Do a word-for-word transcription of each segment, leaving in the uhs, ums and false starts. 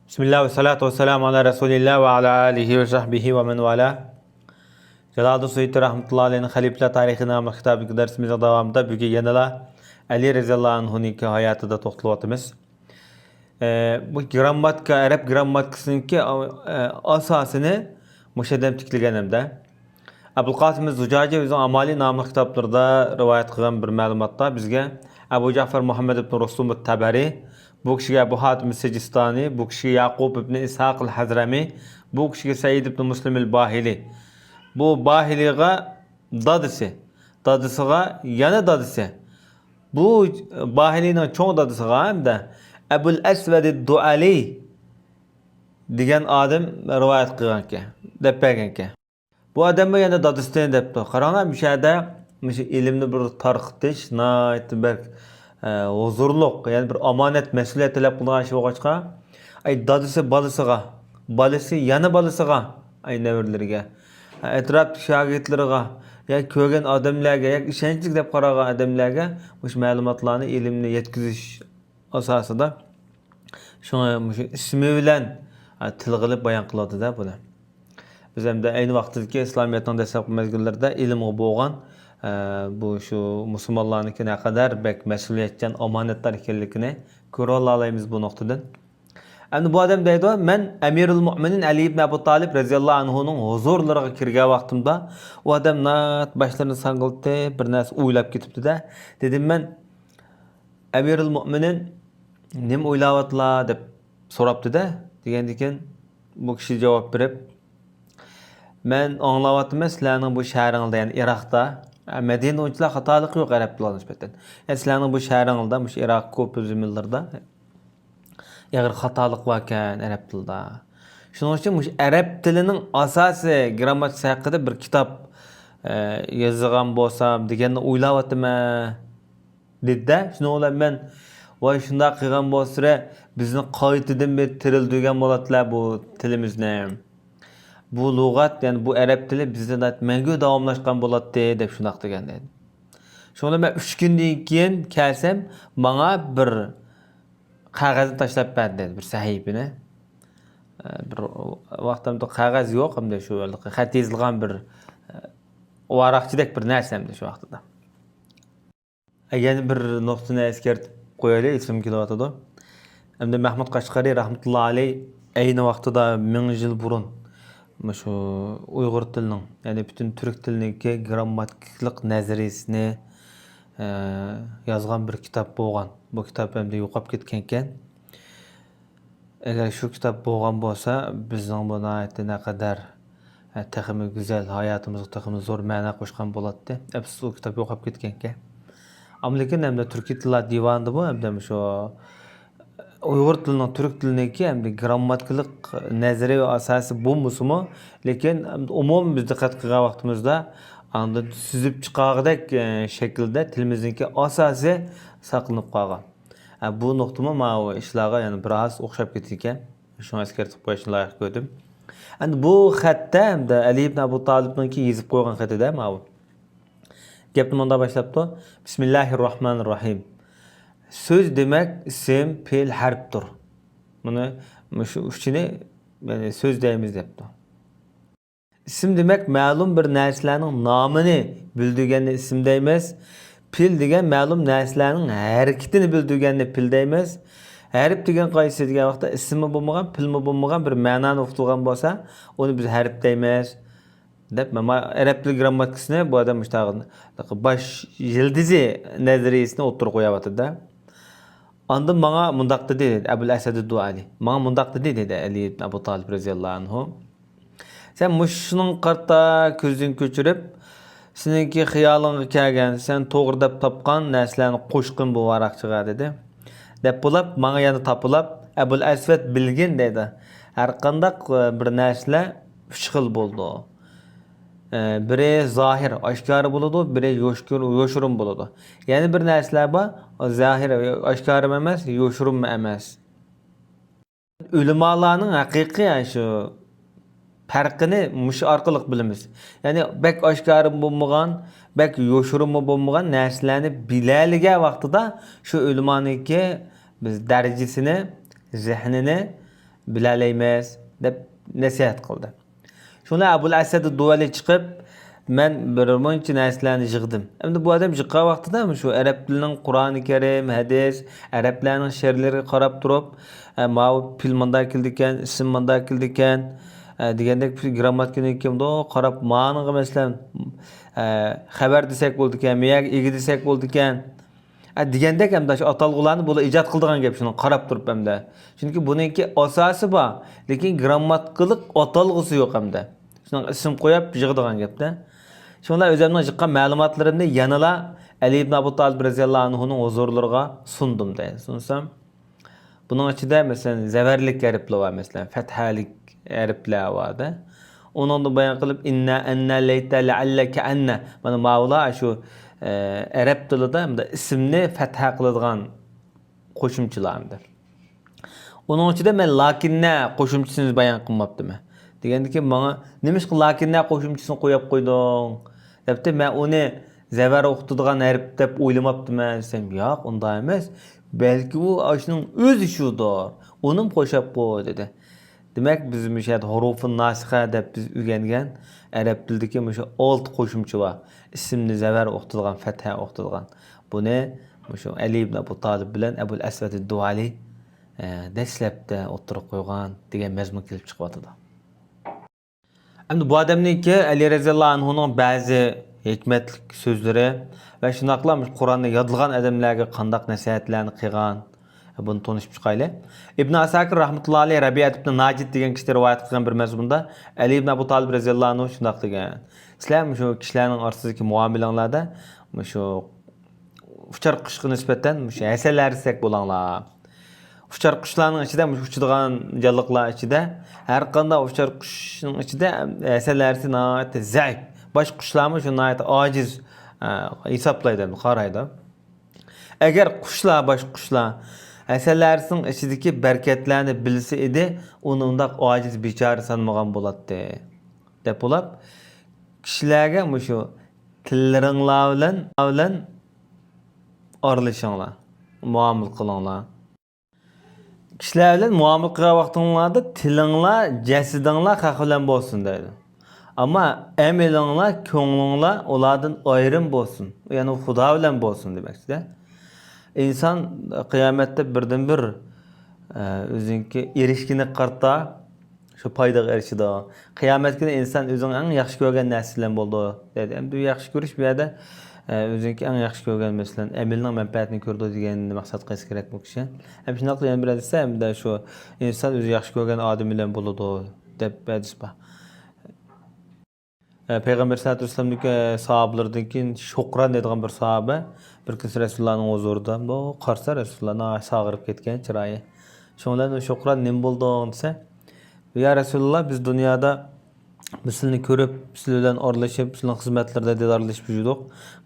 بىسمىللا ۋەسسالاتۇ ۋەسسالامۇ ئالا رەسۇلىللا ۋە ئالا ئالىھى ۋە سەھبىھى ۋە مەن ۋالا. جالالىدىن سۇيۇتى رەھمەتۇللا ئەلەيھىنىڭ خەلىپىلەر تارىخى ناملىق كىتابىدىكى دەرسىمىزنىڭ داۋامىدا بۈگۈن يەنىلا ئەلى رەزىياللا ئەنھۇنىڭكى ھاياتىدا توختىلىۋاتىمىز. ئە، بۇ گىرامماتىكا، ئەرەب گىرامماتىكىسىنىڭكى، ئە، ئاساسىنى مۇشۇ ئادەم تىكلىگەن ھەمدە. ئەبۇل قاسىم زۇجاجى ئۆزىنىڭ ئامالى ناملىق كىتابلىرىدا رىۋايەت قىلغان بىر مەلۇماتتا بىزگە ئەبۇ جەفەر مۇھەممەد ئىبن رۇستۇم تەبەرى، بۇ كىشىگە ئەبۇ ھاتىم سىجىستانى، بۇ كىشىگە يەقۇب ئىبن ئىسھاق ئەل ھەزرەمى، بۇ كىشىگە سەئىد ئىبن مۇسلىم ئەل باھىلى. بۇ باھىلىغا دادىسى، دادىسىغا يەنە دادىسى. بۇ باھىلىنىڭ چوڭ دادىسىغا ھەمدە ئەبۇل ئەسۋەد دۇئەلى دېگەن ئادەم رىۋايەت قىلغانكەن، دەپ بەرگەنكەن. بۇ ئادەممۇ يەنە دادىسىنى دەپتۇ. قاراڭلار، مۇشۇ يەردە مۇشۇ ئىلىمنى بىر تارقىتىش ناھايىتى بەك، ئە، ھۇزۇرلۇق، يەنى بىر ئامانەت، مەسئۇلىيەت تەلەپ قىلىدىغان ئىش بولغاچقا، ئەي، دادىسى بالىسىغا، بالىسى يەنە بالىسىغا، ئەي، نەۋرىلىرىگە، ئەتراپتىكى شاگىرتلىرىغا، يا كۆرگەن ئادەملەرگە، يا ئىشەنچلىك دەپ قارىغان ئادەملەرگە مۇشۇ مەلۇماتلارنى، ئىلىمنى يەتكۈزۈش ئاساسىدا، شۇڭا مۇشۇ ئىسمى بىلەن، ئە، تىلغا ئېلىپ بايان قىلىۋاتىدۇ-دە بۇنى. بىز ئەمدى ئەينى ۋاقىتتىكى ئىسلامىيەتنىڭ دەسلەپكى مەزگىللىرىدە ئىلىمغا بولغان، ئە، بۇ شۇ مۇسۇلمانلارنىڭكى نەقەدەر بەك مەسئۇلىيەتچان، ئامانەتدار ئىكەنلىكىنى كۆرۈۋالالايمىز بۇ نۇقتىدىن. ئەمدى بۇ ئادەم دەيدۇ، مەن ئەمىرۇل مۆمىنىن ئەلى ئىبن ئەبۇ تالىپ رەزىياللاھۇ ئەنھۇنىڭ ھۇزۇرلىرىغا كىرگەن ۋاقتىمدا، ئۇ ئادەم ناھايىتى باشلىرىنى ساڭگىلىتىپ، بىر نەرسە ئويلاپ كېتىپتۇ-دە. دېدىم مەن، ئەمىرۇل مۆمىنىن نېمە ئويلاۋاتىلا دەپ سوراپتۇ-دە. دېگەندىكىن بۇ كىشى جاۋاب بېرىپ، مەن ئاڭلاۋاتىمەن سىلەرنىڭ بۇ شەھىرىڭلاردا، يەنى ئىراقتا، مەدىنىدە ئۇنچىلا خاتالىق يوق ئەرەب تىلىغا نىسبەتەن. يەنى سىلەرنىڭ بۇ شەھىرىڭلاردا، مۇشۇ ئىراق كوپا زېمىنلىرىدا ئېغىر خاتالىق باركەن ئەرەب تىلىدا. شۇنىڭ ئۈچۈن مۇشۇ ئەرەب تىلىنىڭ ئاساسىي گىرامماتىكىسى ھەققىدە بىر كىتاب، ئە، يازغان بولسام دېگەننى ئويلاۋاتىمەن، دېدى-دە. شۇنىڭ بىلەن مەن، ۋاي، شۇنداق قىلغان بولسىلە، بىزنى قايتىدىن بىر تىرىلدۈرگەن بولاتتىلە بۇ تىلىمىزنى. بۇ لۇغەت، يەنى بۇ ئەرەب تىلى بىزدە مەڭگۈ داۋاملاشقان بولاتتى، دەپ شۇنداق دېگەن ئىدى. شۇڭا مەن ئۈچ كۈندىن كېيىن كەلسەم، ماڭا بىر قەغەزنى تاشلاپ بەردى، بىر سەھىپىنى. ئە، بىر ۋاقىتتا قەغەز يوق، ئەمدى شۇ خەت يېزىلغان بىر، ئە، ۋاراقچىدەك بىر نەرسە ئەمدى شۇ ۋاقتىدا. يەنە بىر نۇقتىنى ئەسكەرتىپ قويايلى، ئېسىمگە كېلىۋاتىدۇ. ئەمدى مەھمۇد قەشقەرى رەھمەتۇللا ئەلەي ئەينى ۋاقتىدا مىڭ يىل بۇرۇن مۇشۇ ئۇيغۇر تىلىنىڭ، يەنى پۈتۈن تۈرك تىلىنىڭكى گىرامماتىكىلىق نەزەرىيىسىنى، ئە، يازغان بىر كىتاب بولغان. بۇ كىتاب ئەمدى يوقاپ كەتكەنىكەن. ئەگەر شۇ كىتاب بولغان بولسا، بىزنىڭ بۇ ناھايىتى نەقەدەر، ئە، تېخىمۇ گۈزەل، ھاياتىمىزغا تېخىمۇ زور مەنە قوشقان بولاتتى. ئەپسۇس، ئۇ كىتاب يوقاپ كەتكەنىكەن. ئەمما لېكىن ئەمدى تۈركىي تىللار دىۋانىدىمۇ ئەمدى شۇ ئۇيغۇر تىلىنىڭ تۈرك تىلىنىڭكى ئەمدى گىرامماتىكىلىق نەزەرىيە ئاساسى بولمىسىمۇ، لېكىن ئومۇمەن بىز دىققەت قىلغان ۋاقتىمىزدا ئاندىن سۈزۈپ چىقارغۇدەك، ئە، شەكىلدە تىلىمىزنىڭكى ئاساسى ساقلىنىپ قالغان. ئە، بۇ نۇقتىمۇ ماۋۇ ئىشلارغا يەنە بىراز ئوخشاپ كېتىدىكەن. شۇڭا ئەسكەرتىپ قويۇشنى لايىق كۆردۈم. ئەمدى بۇ خەتتە ئەمدى ئەلى ئىبن ئەبۇ تالىپنىڭكى يېزىپ قويغان خېتىدە ماۋۇ. گەپنى مۇنداق باشلاپتۇ. بىسمىللاھىر راھمانىر راھىم. سۆز دېمەك ئىسىم، پېئىل، ھەرپتۇر. بۇنى، مۇشۇ ئۈچىنى، يەنى سۆز دەيمىز دەپتۇ. ئىسىم دېمەك، مەلۇم بىر نەرسىلەرنىڭ نامىنى بىلدۈرگەننى ئىسىم دەيمىز. پېئىل دېگەن مەلۇم نەرسىلەرنىڭ ھەرىكىتىنى بىلدۈرگەننى پېئىل دەيمىز. ھەرپ دېگەن قايسى دېگەن ۋاقىتتا ئىسىممۇ بولمىغان، پېئىلمۇ بولمىغان بىر مەنانى ئۇقتۇرغان بولسا، ئۇنى بىز ھەرپ دەيمىز. دەپ، مانا ئەرەب تىل گىرامماتىكىسىنى بۇ ئادەم مۇشۇنداق باش يىلتىزى نەزەرىيىسىنى ئوتتۇرىغا قويۇۋاتىدۇ-دە. ئاندىن ماڭا مۇنداق دېدى، دەيدۇ، ئەبۇل ئەسەد دۇئالى. ماڭا مۇنداق دېدى، دەيدۇ، ئەلى ئىبن ئەبۇ تالىپ رەزىياللاھۇ ئەنھۇ. سەن مۇشۇنىڭغا قارىتا كۆزۈڭنى كۆچۈرۈپ، سېنىڭكى خىيالىڭغا كەلگەن، سەن توغرا دەپ تاپقان نەرسىلەرنى قوشقىن بۇ ۋاراقچىغا، دېدى. دەپ بولاپ، ماڭا يەنە تاپىلاپ، ئەبۇل ئەسۋەد بىلگىن، دەيدۇ. ھەرقانداق، ئە، بىر نەرسىلەر ئۈچ خىل بولىدۇ. ئە، بىرى زاھىر، ئاشكارا بولىدۇ، بىرى يوشكۇر-، يوشۇرۇن بولىدۇ. يەنە بىر نەرسىلەر بار، زاھىر، ئاشكارىمۇ ئەمەس، يوشۇرۇنمۇ ئەمەس. ئۆلىمالارنىڭ ھەقىقىي، يەنى شۇ پەرقىنى مۇشۇ ئارقىلىق بىلىمىز. يەنى بەك ئاشكارىمۇ بولمىغان، بەك يوشۇرۇنمۇ بولمىغان نەرسىلەرنى بىلەلىگەن ۋاقتىدا شۇ ئۆلىمانىڭكى بىز دەرىجىسىنى، زېھنىنى، بىلەلەيمىز، دەپ نەسىھەت قىلدى. شۇڭا ئەبۇل ئەسۋەد دۇۋەلى چىقىپ، مەن بىر مۇنچە نەرسىلەرنى يىغدىم. ئەمدى بۇ ئادەم يىغقان ۋاقتىدا شۇ ئەرەب تىلىنىڭ قۇرئانى كەرىم، ھەدىس، ئەرەبلەرنىڭ شېئىرلىرىغا قاراپ تۇرۇپ، ئە، ماۋۇ پېئىل مۇنداق كېلىدىكەن، ئىسىم مۇنداق كېلىدىكەن، ئە، دېگەندەك گىرامماتىكىنى كىمدۇ قاراپ، مانىڭغا مەسىلەن، ئە، خەۋەر دېسەك بولىدىكەن، مېيەگە ئىگە دېسەك بولىدىكەن. ئە، دېگەندەك ھەمدە شۇ ئاتالغۇلارنى بۇلار ئىجاد قىلىدىغان گەپ شۇنى قاراپ تۇرۇپ ھەمدە. چۈنكى بۇنىڭكى ئاساسى بار، لېكىن گىرامماتىكىلىق ئاتالغۇسى يوق ھەمدە. شۇنىڭغا ئىسىم قويۇپ يىغىدىغان گەپتە. شۇڭا ئۆزۈمنىڭ يىغقان مەلۇماتلىرىمنى يەنىلا ئەلى ئىبن ئەبۇ تالىپ رەزىياللاھۇ ئەنھۇنىڭ ھۇزۇرلىرىغا سۇندۇم دەيدۇ. سۇنسام، بۇنىڭ ئىچىدە، مەسىلەن، زەۋەرلىك ھەرپلەر بار، مەسىلەن، فەتھەلىك ھەرپلەر بار-دە. ئۇنىڭدا بايان قىلىپ، ئىننە، ئەننە، لەيتە، لەئەللە، كەئەننە. مانا ماۋۇلار شۇ، ئە، ئەرەب تىلىدا مۇنداق ئىسىمنى فەتھە قىلىدىغان قوشۇمچىلار ئەمدى. ئۇنىڭ ئىچىدە مەن لەكىننە قوشۇمچىسىنى بايان قىلماپتىمەن. دېگەندىكىن ماڭا، نېمىشقا لەكىننە قوشۇمچىسىنى قويۇپ قويدۇڭ؟ دەپتۇ. مەن ئۇنى زەۋەر ئوخۇتىدىغان ھەرپ دەپ ئويلىماپتىمەن دېسەم، ياق، ئۇنداق ئەمەس. بەلكى ئۇ ئاشۇنىڭ ئۆزى شۇدۇر. ئۇنىمۇ قوشۇپ قوي، دېدى. دېمەك، بىز مۇشۇ يەردە ھۇرۇفۇن ناسىخە دەپ بىز ئۆگەنگەن ئەرەب تىلىدىكى مۇشۇ ئالتە قوشۇمچە بار. ئىسىمنى زەۋەر ئوخۇتىدىغان، فەتھە ئوخۇتىدىغان. بۇنى مۇشۇ ئەلى ئىبن ئەبۇ تالىپ بىلەن ئەبۇل ئەسۋەد دۇۋالى، ئە، دەسلەپتە ئوتتۇرىغا قويغان دېگەن مەزمۇن كېلىپ چىقىۋاتىدۇ. ئەمدى بۇ ئادەمنىڭكى ئەلى رەزىياللاھۇ ئەنھۇنىڭ بەزى ھېكمەتلىك سۆزلىرى ۋە شۇنداقلا مۇشۇ قۇرئاننى يادلىغان ئادەملەرگە قانداق نەسىھەتلەرنى قىلغان، بۇنى تونۇشۇپ چىقايلى. ئىبن ئاساكىر رەھمەتۇللاھى ئەلەيھ رەبىئەت ئىبن ناجىد دېگەن كىشىدىن رىۋايەت قىلغان بىر مەزمۇندا ئەلى ئىبن ئەبۇ تالىپ رەزىياللاھۇ ئەنھۇ شۇنداق دېگەن، سىلەر مۇشۇ كىشىلەرنىڭ ئارىسىدىكى مۇئامىلەڭلاردا مۇشۇ ئۇچار قۇشقا نىسبەتەن مۇشۇ ھەسەل ھەرىسىدەك بولۇڭلار. ئۇچار قۇشلارنىڭ ئىچىدە مۇشۇ ئۇچىدىغان جانلىقلار ئىچىدە، ھەر قانداق ئۇچار قۇشنىڭ ئىچىدە ھەسەل ھەرىسى ناھايىتى زەئىپ. باشقا قۇشلارمۇ شۇ ناھايىتى ئاجىز، ئە، ھېسابلايدۇ، قارايدۇ. ئەگەر قۇشلار، باشقا قۇشلار ھەسەل ھەرىسىنىڭ ئىچىدىكى بەرىكەتلەرنى بىلسە ئىدى، ئۇنى ئۇنداق ئاجىز، بىچارە سانىمىغان بولاتتى، دەپ بولۇپ، كىشىلەرگە مۇشۇ تىللىرىڭلار بىلەن، بىلەن ئارىلىشىڭلار، مۇئامىلە قىلىڭلار. كىشىلەر بىلەن مۇئامىلە قىلغان ۋاقتىڭلاردا تىلىڭلار، جەسىتىڭلار خەق بىلەن بولسۇن دەيدۇ. ئەمما ئەمىلىڭلار، كۆڭلۈڭلار ئۇلاردىن ئايرىم بولسۇن، يەنى خۇدا بىلەن بولسۇن دېمەكچىدە. ئىنسان قىيامەتتە بىردىنبىر، ئە، ئۆزىنىڭكى ئېرىشكىنىگە قارىتا شۇ پايدىغا ئېرىشىدۇ. قىيامەت كۈنى ئىنسان ئۆزىنىڭ ئەڭ ياخشى كۆرگەن نەرسىسى بىلەن بولىدۇ، دەيدۇ. ئەمدى بۇ ياخشى كۆرۈش بۇ يەردە، ئە، ئۆزىنىڭكى ئەڭ ياخشى كۆرگەن، مەسىلەن، ئەمىلىنىڭ مەنپەئەتىنى كۆرىدۇ دېگەننى مەقسەت قىلىش كېرەك بۇ كىشى. ھەم شۇنداقلا يەنە بىر ھەدىستە، ھەمدە شۇ ئىنسان ئۆزى ياخشى كۆرگەن ئادىمى بىلەن بولىدۇ، دەپ ھەدىس بار. ئە، پەيغەمبەر سەللەللاھۇ ئەلەيھى ۋەسەللەمنىڭكى، ئە، ساھابىلىرىدىن كېيىن شوقران دەيدىغان بىر ساھابە بىر كۈنسى رەسۇلۇللانىڭ ھۇزۇرىدا، بۇ قارىسا رەسۇلۇللا ناھايىتى ساغىرىپ كەتكەن چىرايى. شۇنىڭ بىلەن شوقران نېمە بولدۇڭ دېسە، يا رەسۇلۇللا، بىز دۇنيادا بىز سىلىنى كۆرۈپ، سىلەر بىلەن ئارىلىشىپ، سىلىنىڭ خىزمەتلىرىدە دىدارلىشىپ يۈردۇق.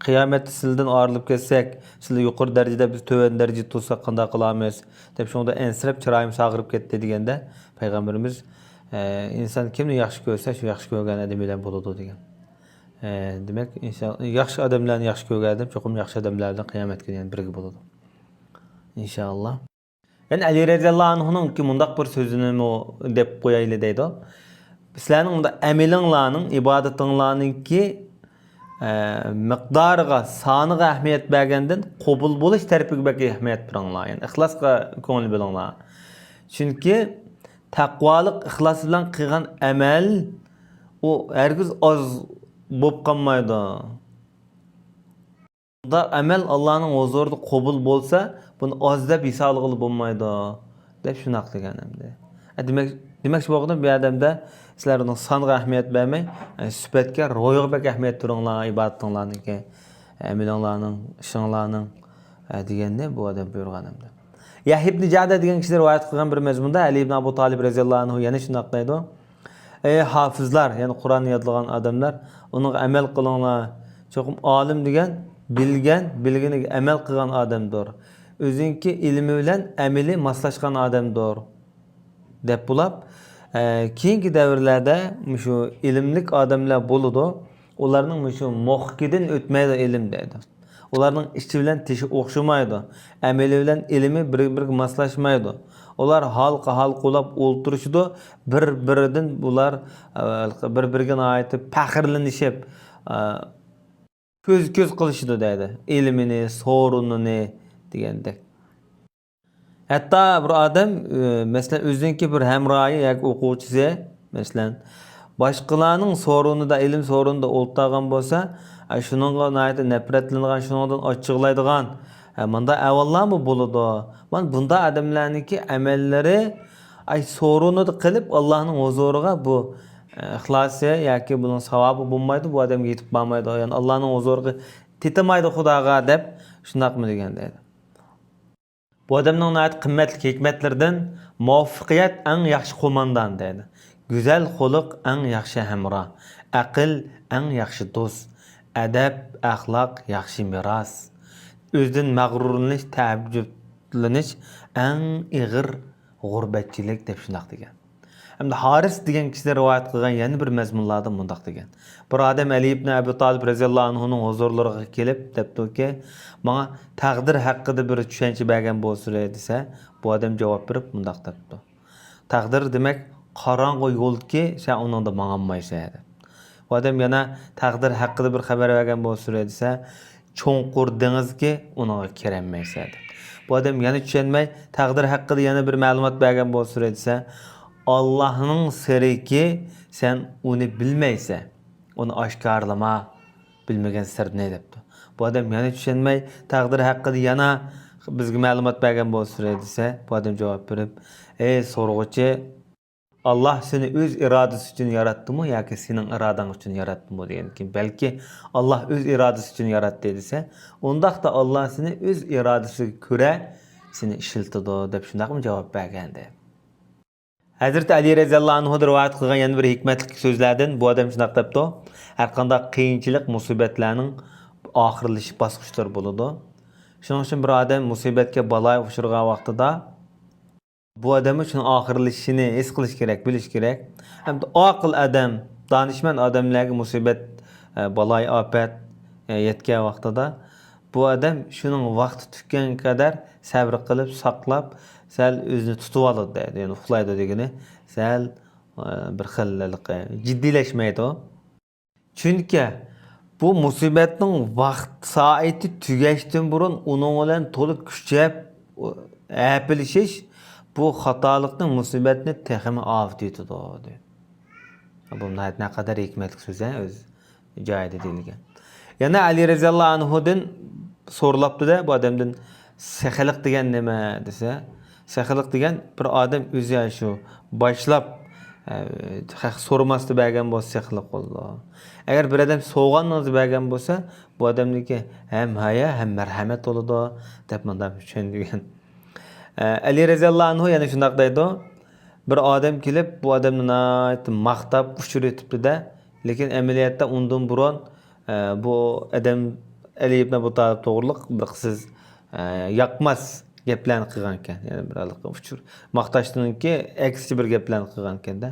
قىيامەتتە سىلەردىن ئايرىلىپ كەتسەك، سىلەر يۇقىرى دەرىجىدە، بىز تۆۋەن دەرىجىدە تۇرساق قانداق قىلارمىز؟ دەپ شۇنىڭدا ئەنسىرەپ چىرايىم ساغىرىپ كەتتى دېگەندە، پەيغەمبىرىمىز، ئە، ئىنسان كىمنى ياخشى كۆرسە، شۇ ياخشى كۆرگەن ئادىمى بىلەن بولىدۇ دېگەن. ئە، دېمەك، ئىنسان ياخشى ئادەملەرنى ياخشى كۆرگەن ئادەم چوقۇم ياخشى ئادەملەر بىلەن قىيامەت كۈنى يەنە بىرگە بولىدۇ. ئىنشائاللا. يەنە ئەلى رەزىياللاھۇ ئەنھۇنىڭكى مۇنداق بىر سۆزىنىمۇ دەپ قويايلى دەيدۇ. سىلەرنىڭ مۇنداق ئەمىلىڭلارنىڭ، ئىبادىتىڭلارنىڭكى، ئە، مىقدارىغا، سانىغا ئەھمىيەت بەرگەندىن قوبۇل بولۇش تەرىپىگە بەك ئەھمىيەت بېرىڭلار. يەنى ئىخلاسقا كۆڭۈل بۆلۈڭلار. چۈنكى تەقۋالىق ئىخلاس بىلەن قىلغان ئەمەل ئۇ ھەرگىز ئاز بولۇپ قالمايدۇ. بۇنداق ئەمەل ئاللانىڭ ھۇزۇرىدا قوبۇل بولسا، بۇنى ئاز دەپ ھېسابلىغىلى بولمايدۇ، دەپ شۇنداق دېگەن ئەمدى. ئە، دېمەك، دېمەكچى بولغىنىم، بۇ يەردە ئەمدى سىلەر ئۇنىڭ سانغا ئەھمىيەت بەرمەي، ئە، سۈپەتكە، روھىغا بەك ئەھمىيەت بېرىڭلار، ئىبادىتىڭلارنىڭكى، ئەمىلىڭلارنىڭ، ئىشىڭلارنىڭ، ئە، دېگەننى بۇ ئادەم بۇيرۇغان ئەمدى. يەھيا ئىبنى جەدە دېگەن كىشى رىۋايەت قىلغان بىر مەزمۇندا ئەلى ئىبن ئەبۇ تالىب رەزىياللاھۇ ئەنھۇ يەنە شۇنداق دەيدۇ. ئەي ھافىزلار، يەنى قۇرئاننى يادلىغان ئادەملەر، ئۇنىڭغا ئەمەل قىلىڭلار. چوقۇم ئالىم دېگەن بىلگەن، بىلگىنىگە ئەمەل قىلغان ئادەمدۇر. ئۆزىنىڭكى ئىلمى بىلەن ئەمىلى ماسلاشقان ئادەمدۇر، دەپ بولاپ، ئە، كېيىنكى دەۋرلەردە مۇشۇ ئىلىملىك ئادەملەر بولىدۇ. ئۇلارنىڭ مۇشۇ مۇخىكىدىن ئۆتمەيدۇ ئىلىم دەيدۇ. ئۇلارنىڭ ئىچى بىلەن تېشى ئوخشىمايدۇ. ئەمىلى بىلەن ئىلمى بىر-بىرىگە ماسلاشمايدۇ. ئۇلار ھالقا-ھالقا بولاپ ئولتۇرۇشىدۇ، بىر-بىرىدىن بۇلار، ئە، بىر-بىرىگە ناھايىتى پەخىرلىنىشىپ، ئە، كۆز-كۆز قىلىشىدۇ دەيدۇ. ئىلمىنى، سورۇنىنى دېگەندەك. ھەتتا بىر ئادەم، ئە، مەسىلەن، ئۆزىنىڭكى بىر ھەمراھى ياكى ئوقۇغۇچىسى، مەسىلەن، باشقىلارنىڭ سورۇنىدا، ئىلىم سورۇنىدا ئولتۇرغان بولسا، ئە، شۇنىڭغا ناھايىتى نەپرەتلىنىدىغان، شۇنىڭدىن ئاچچىقلايدىغان، ئە، مۇنداق ئەھۋاللارمۇ بولىدۇ. مانا بۇنداق ئادەملەرنىڭكى ئەمەللىرى، ئاي، سورۇنىدا قېلىپ، ئاللانىڭ ھۇزۇرىغا بۇ، ئە، ئىخلاسى ياكى بۇنىڭ ساۋابى بولمايدۇ، بۇ ئادەمگە يېتىپ بارمايدۇ، يەنى ئاللانىڭ ھۇزۇرىغا تېتىمايدۇ خۇداغا دەپ، شۇنداقمۇ دېگەن دەيدۇ. بۇ ئادەمنىڭ ناھايىتى قىممەتلىك ھېكمەتلىرىدىن، مۇۋەپپەقىيەت ئەڭ ياخشى قوماندان دەيدۇ. گۈزەل خۇلق ئەڭ ياخشى ھەمراھ. ئەقىل ئەڭ ياخشى دوست. ئەدەپ، ئەخلاق ياخشى مىراس. ئۆزىدىن مەغرۇرلىنىش، تەئەججۈپلىنىش ئەڭ ئېغىر غۇربەتچىلىك دەپ شۇنداق دېگەن. ھەمدە ھارىس دېگەن كىشىدىن رىۋايەت قىلغان يەنە بىر مەزمۇنلاردا مۇنداق دېگەن. بىر ئادەم ئەلى ئىبن ئەبۇ تالىپ رەزىياللاھۇ ئەنھۇنىڭ ھۇزۇرلىرىغا كېلىپ دەپتۇكى، ماڭا تەقدىر ھەققىدە بىر چۈشەنچە بەرگەن بولسىلى دېسە، بۇ ئادەم جاۋاب بېرىپ مۇنداق دەپتۇ. تەقدىر دېمەك قاراڭغۇ يولكى، سەن ئۇنىڭدا ماڭالمايسەن دەپ. بۇ ئادەم يەنە تەقدىر ھەققىدە بىر خەۋەر بەرگەن بولسىلى دېسە، چوڭقۇر دېڭىزكى، ئۇنىڭغا كىرەلمەيسەن دەپ. بۇ ئادەم يەنە چۈشەنمەي، تەقدىر ھەققىدە يەنە بىر مەلۇمات بەرگەن بولسىلى دېسە، ئاللاھنىڭ سىرىكى، سەن ئۇنى بىلمەيسەن، ئۇنى ئاشكارىلىما، بىلمىگەن سىرنى دەپتۇ. بۇ ئادەم يەنە چۈشەنمەي، تەقدىر ھەققىدە يەنە بىزگە مەلۇمات بەرگەن بولسىلى دېسە، بۇ ئادەم جاۋاب بېرىپ، ئەي سورىغۇچى، ئاللاھ سېنى ئۆز ئىرادىسى ئۈچۈن ياراتتىمۇ ياكى سېنىڭ ئىرادەڭ ئۈچۈن ياراتتىمۇ دېگەندىن كېيىن، بەلكى ئاللاھ ئۆز ئىرادىسى ئۈچۈن ياراتتى دېسە، ئۇنداقتا ئاللاھ سېنى ئۆز ئىرادىسىگە كۆرە سېنى ئىشلىتىدۇ دەپ شۇنداقمۇ جاۋاب بەرگەندى. ھەزرىتى ئەلى رەزىياللاھۇ ئەنھۇدىن رىۋايەت قىلغان يەنە بىر ھېكمەتلىك سۆزلەردىن بۇ ئادەم شۇنداق دەپتۇ، ھەرقانداق قىيىنچىلىق، مۇسىبەتلەرنىڭ ئاخىرلىشىش باسقۇچلىرى بولىدۇ. شۇنىڭ ئۈچۈن بىر ئادەم مۇسىبەتكە، بالايىغا ئۇچرىغان ۋاقتىدا، بۇ ئادەممۇ شۇنىڭ ئاخىرلىشىشىنى ھېس قىلىش كېرەك، بىلىش كېرەك. ھەمدە ئاقىل ئادەم، دانىشمەن ئادەملەرگە مۇسىبەت، ئە، بالايىئاپەت، ئە، يەتكەن ۋاقتىدا، بۇ ئادەم شۇنىڭ ۋاقتى تۈگىگەنگە قەدەر سەۋر قىلىپ، ساقلاپ، سەل ئۆزىنى تۇتۇۋالىدۇ دەيدۇ. يەنى ئۇخلايدۇ دېگىنى، سەل، ئە، بىر خىل ھېلىقى جىددىيلەشمەيدۇ. چۈنكى بۇ مۇسىبەتنىڭ ۋاقىت سائىتى تۈگەشتىن بۇرۇن ئۇنىڭ بىلەن تولا كۈچەپ ھەپىلىشىش بۇ خاتالىقنى، مۇسىبەتنى تېخىمۇ ئاۋۇتۇۋېتىدۇ، دەيدۇ. بۇ ناھايىتى نەقەدەر ھېكمەتلىك سۆز، ھە، ئۆز جايىدا دېيىلگەن. يەنە ئەلى رەزىياللاھۇ ئەنھۇدىن سورىلاپتۇ-دە، بۇ ئادەمدىن، سېخىلىق دېگەن نېمە دېسە، سېخىلىق دېگەن بىر ئادەم ئۆزى شۇ باشلاپ، ئە، ھەق سورىماستىن بەرگەن بولسا سېخىلىق بولىدۇ. ئەگەر بىر ئادەم سوغاننىڭىزدا بەرگەن بولسا، بۇ ئادەمنىڭكى ھەم ھايا، ھەم مەرھەمەت بولىدۇ، دەپ مۇنداق چۈشەندۈرگەن. ئە، ئەلى رەزىياللاھۇ ئەنھۇ يەنە شۇنداق دەيدۇ، بىر ئادەم كېلىپ، بۇ ئادەمنى ناھايىتى ماختاپ، ئۇچۇرۇۋېتىپتۇ-دە، لېكىن ئەمەلىيەتتە ئۇندىن بۇرۇن، ئە، بۇ ئادەم ئەلى ئىبن ئەبۇ تالىپ توغرىلىق بىر قىسىز، ئە، ياقماس گەپلەرنى قىلغانىكەن. يەنە بىر ھېلىقى ئۇچۇر، ماختاشنىڭكى ئەكسىچە بىر گەپلەرنى قىلغانىكەن-دە.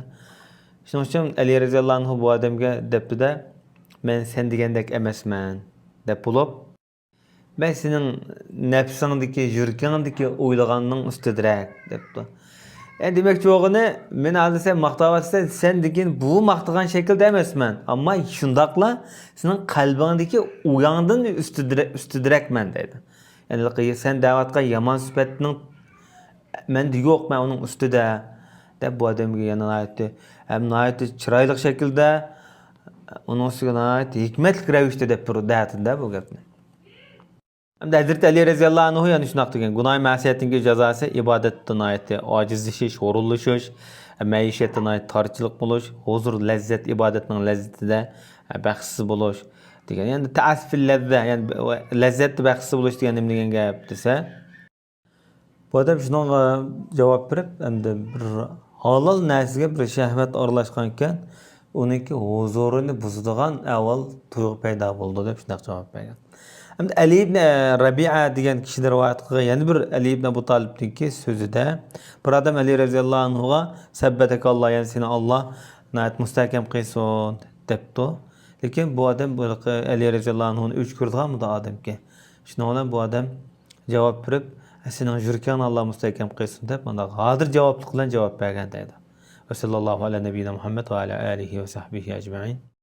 شۇنىڭ ئۈچۈن ئەلى رەزىياللاھۇ ئەنھۇ بۇ ئادەمگە دەپتۇ-دە، مەن سەن دېگەندەك ئەمەسمەن، دەپ بولۇپ، مەن سېنىڭ نەپسىڭدىكى، يۈرىكىڭدىكى ئويلىغاننىڭ ئۈستىدىرەك، دەپتۇ. يەنى دېمەكچى بولغىنى، مېنى ھازىر سەن ماختاۋاتىسەن، سەن دېگىن بۇ ماختىغان شەكىلدە ئەمەسمەن، ئەمما شۇنداقلا سېنىڭ قەلبىڭدىكى ئويۇڭدىن ئۈستىدىرە-، ئۈستىدىرەكمەن، دەيدۇ. يەنى سەن دەۋاتقان يامان سۈپەتنىڭ مەندە يوق، مەن ئۇنىڭ ئۈستىدە، دەپ بۇ ئادەمگە يەنە ناھايىتى، ھەم ناھايىتى چىرايلىق شەكىلدە، ئۇنىڭ ئۈستىگە ناھايىتى ھېكمەتلىك رەۋىشتە دەپ بېرىدۇ دە بۇ گەپنى. ئەمدى ھەزرىتى ئەلى رەزىياللاھۇ ئەنھۇ يەنە شۇنداق دېگەن، گۇناھ مەسىيەتنىڭكى جازاسى ئىبادەتتە ناھايىتى ئاجىزلىشىش، ھۇرۇنلىشىش، مەئىشەتتە ناھايىتى تارچىلىق بولۇش، ھۇزۇر، لەززەت، ئىبادەتنىڭ لەززىتىدە بەختسىز بولۇش دېگەن. يەنى تەئەسسۇفىل لەززە، يەنى لەززەتتە بەختسىز بولۇش دېگەن نېمە دېگەن گەپ دېسە، بۇ ئادەم شۇنىڭغا جاۋاب بېرىپ، ئەمدى بىر ھالال نەرسىگە بىر شەھۋەت ئارىلاشقانىكەن، ئۇنىڭكى ھۇزۇرىنى بۇزىدىغان ئەھۋال، تۇيغۇ پەيدا بولىدۇ، دەپ شۇنداق جاۋاب بەرگەن. ئەمدى ئەلى ئىبن رەبىئە دېگەن كىشىدىن رىۋايەت قىلغان يەنە بىر ئەلى ئىبن ئەبۇ تالىپنىڭكى سۆزىدە، بىر ئادەم ئەلى رەزىياللاھۇ ئەنھۇغا، سەببەتەكەللا، يەنى سېنى ئاللا ناھايىتى مۇستەھكەم قىلسۇن، دەپتۇ. لېكىن بۇ ئادەم بۇ ئەلى رەزىياللاھۇ ئەنھۇنى ئۆچ كۆرىدىغان بۇ ئادەمكەن. شۇنىڭ بىلەن بۇ ئادەم جاۋاب بېرىپ، سېنىڭ يۈرىكىڭنى ئاللا مۇستەھكەم قىلسۇن دەپ، مانا ھازىر جاۋابلىق بىلەن جاۋاب بەرگەن دەيدۇ. ۋە سەللەللاھۇ ئەلا نەبىينا مۇھەممەد ۋە ئەلا ئالىھى ۋە سەھبىھى ئەجمەئىن.